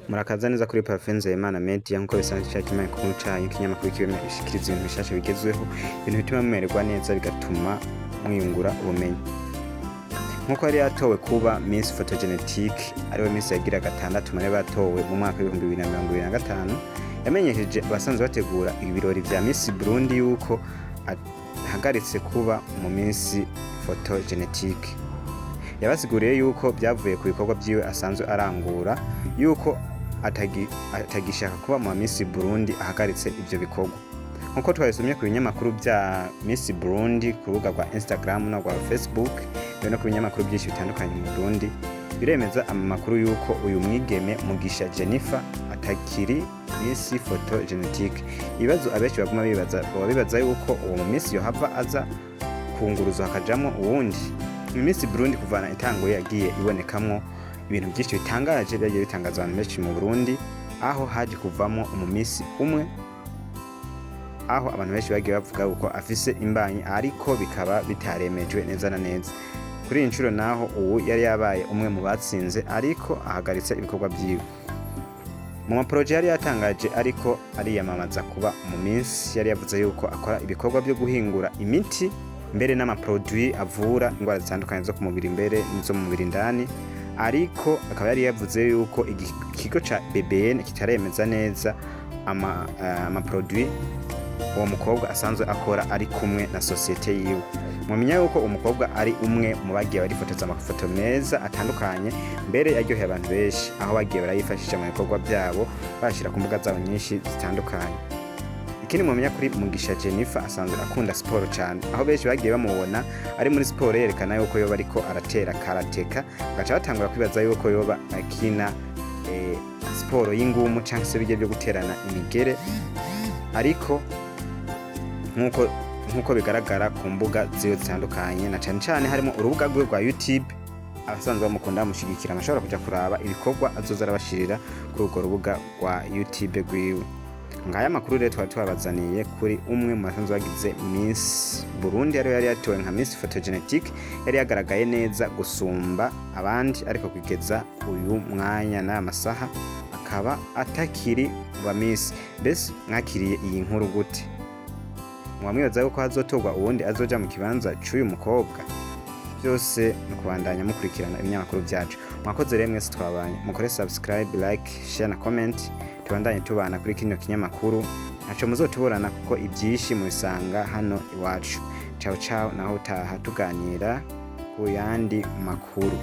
Murakaza neza kuri Parfait Nzeyimana Media. Nkuko bisanzwe, ca kinyamakuru canyu, ikinyamakuru kibashikiriza ibintu bishasha bigezweho, ibintu bituma mumererwa neza, bigatuma mwiyungura ubumenyi. Nkuko yari yatowe kuba Miss Photogénique, ariwe Miss yagira gatandatu muri batowe mu mwaka w'2025, yamenyesheje abasanzwe bategura ibirori vya Miss Burundi yuko ahagaritse kuba mu Miss Photogénique. Yabasiguriye yuko byavuye ku bikorwa vyiwe asanzwe arangura, yuko atagishaka kuba mu Miss Burundi, ahagaritse ivyo bikorwa. Nkuko twabisomye ku binyamakuru vya Miss Burundi ku rubuga rwa Instagram no rwa Facebook, mbere no ku binyamakuru byinshi bitandukanye mu Burundi, biremeza amakuru yuko uyu mwigeme Mugisha Jennifer atakiri Miss Photogénique. Ibibazo abenshi baguma bibaza, baba bibaza yuko uwo mu Miss yohava aza kunguruzo hakajamwo uwundi. Miss Burundi kuvana itanguye yagiye ibonekamwo ibintu byinshi bitangaje, byagiye bitangaza abantu benshi mu Burundi, aho haje kuvamwo umumisi umwe, aho abantu benshi bagiye bavuga uko afise imbanyi, ariko bikaba bitaremejwe neza na neza. Kuri iyi nshuro naho ubu yari yabaye umwe mu batsinze, ariko ahagaritse ibikorwa vyiwe mu ma projets yari yatangaje ariko ariyamamaza kuba mu minsi. Yari yavuze yuko akora ibikorwa byo guhingura imiti, mbere n'ama produits avura indwara zitandukanye zo ku mubiri, mbere n'izo mu mubiri indani, ariko akaba yari yavuze yuko ikigo ca BBN kitaremeza neza ama produits uwo mukobwa asanzwe akora ari kumwe na société yiwe. Mumenya yuko umukobwa ari umwe mu bagiye barifotoza amafoto meza atandukanye, mbere yaryoheye abantu benshi, aho bagiye barayifashisha mu bikorwa byabo, bashyira ku mbuga zabo nyinshi zitandukanye. Ikindi mumenya kuri Mugisha Jennifer, asanzwe akunda siporo cyane, aho benshi bagiye bamubona ari muri siporo, yerekana yuko yoba ariko aratera karateka, bagaca batangura kwibaza yuko yoba akina siporo y'ingumu cyangwa se bijya byo guterana imigere. Ariko nkuko bigaragara ku mbuga ziwe zitandukanye, na cane cane harimo urubuga rwiwe rwa YouTube, abasanzwe bamukunda, bamushigikira, amashobora kuja kuraba ibikorwa azoza arabashirira kuri urwo rubuga rwa YouTube rwiwe. Ngaya amakuru rero twari twabazaniye kuri umwe mu basanzwe bagize Miss Burundi, ariwe yari yatowe nka Miss Photogénique, yari yagaragaye neza gusumba abandi, ariko kugeza uyu mwanya n'aya masaha akaba atakiri mu ba Miss. Mbese mwakiriye iyi nkuru gute? Mwamwibaza yuko hazotorwa uwundi azoja mu kibanza c'uyu mukobwa? Byose ni ukubandanya mukurikirana ibinyamakuru byacu. Mwakoze rero mwese twabanye, mukore subscribe, like, share na comment, tubandanye tubana kuri kino kinyamakuru. Ntaco muzotuburana, kuko ibyinshi mubisanga hano iwacu. Ciao ciao, naho utaha tuganira ku yandi makuru.